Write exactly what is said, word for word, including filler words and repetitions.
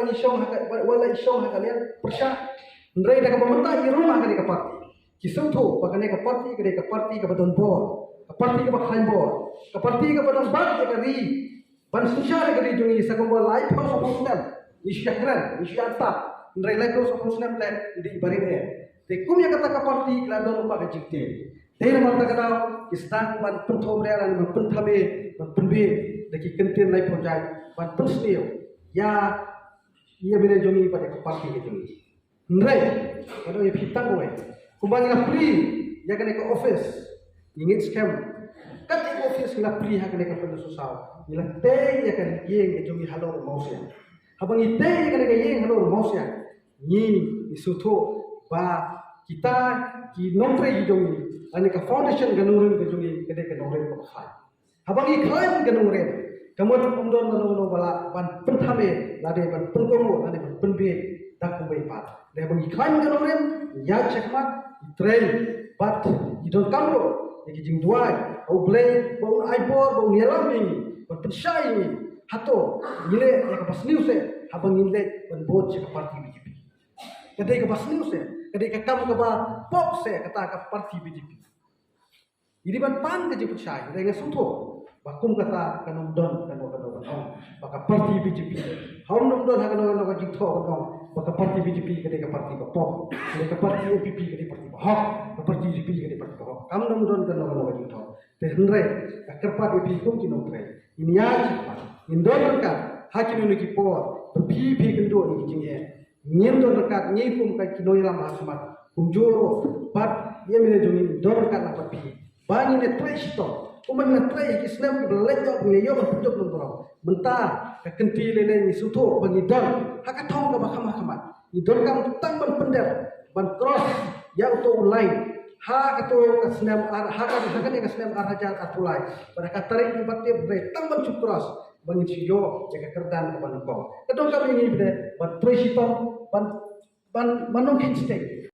i shong ha ka, wat la i shong ha ka liang pyrshah. Hynrei da kaba mynta i rung ha kane ka party, ki sngewthuh ba kane ka party ka dei ka party kaba don bor, ka party kaba khlaiñ bor, ka party kaba don bad ïa ka ri. Ban synshar ïa ka ri jong ngi sa kumba laiphew saw phew snem ngi shu ïakren, ngi shu ïatai. Hynrei laiphew saw phew snem te ngi dei barit eh. Te kum ïa kata ka party ka la don lypa ka jingtieng. Te namar kata ka daw ki sdang ban pynthame lane ban pynthame, ban pynbeit da ki kyntien laiphew jait ban pynsniew ïa, ïa bynta jong ngi bad ïa ka party ka jong ngi. Hynrei ka dei ïa phi tang kawei. Kumba ngi la plie ïa kane ka office, ngi ngeit skhem kat ïa ka office ngi la plie ha kane ka pyndonkam saw, ngi la tei ïa ka ïing ka jong ngi halor Mawsiang. Haba ngi tei ïa kane ka ïing halor Mawsiang, ngi, ngi sngewthuh ba kita ki nongtrei ki jong ngi, lane ka foundation ka nongrim ka jong ngi ka dei ka nongrim kaba khlaiñ. Haba ngi khlaiñ ka nongrim, ka mut ym don kano kano ba lah ban pynthame lane ban pynkomo lane ban pynbeit da kumwei pat. Hynrei haba ngi khlaiñ ka nongrim, ngi ïaid shakhmat, ngi trei bad ngi donkam ruh ïa ki jingduwai ha U Blei ba un ai bor, ba un ïalam ïa ngi, ban pynshai ïa ngi. Hato ngi leh ïa kaba sniew seh haba ngin leit ban vote sha ka party B J P? Ka dei kaba sniew seh, ka dei ka kam kaba pop seh kata ka party B J P. Ngi dei ban pan ka jingpynshai, hynrei nga sngewthuh ba kum kata kan ym don kano kano ban ong ba ka party B J P. Haba ym don ha kano kano ka jingthoh ban ong ba ka party B J P ka dei ka party ba pop, ka dei ka party N P P ka dei party ba hok, ka party B J P ka dei party ba hok. Kam ym don kano kano ka jingthoh. Te hynrei nga kyrpad ïa phi kum ki nongtrei, ngin ïaid shakhmat, ngin don ryngkat ha kino kino ki por ba phi, phi kynduh ïa ki jingeh. Ngin don ryngkat ngi kum ka ki nongïalam ha khmat kumjuh ruh bad ïa mane jong ngi don ryngkat na bad phi. Ba ngin ïa trei shitom kumba ngin ïa trei ha ki snem kiba la leit, ngin ïa ïoh ban pynjop nongburom. Mynta ka kynti lei lei ngi sngewthuh ba ngi don ha ka thong kaba kham ha khmat. Ngi donkam tang ban pyndep, ban cross ïa uto u line ha kato ka snem ar, ha ka, ha kane ka snem ar hajar arphew lai. Bad ha ka tarik ngi bad tip hynrei tang ban shu cross ba ngin shu ïoh ïa ka kyrdan kaba nyngkong. Ka donkam ïa ngi bad ban trei shitom, ban, ban, ban nongkheiñ sting.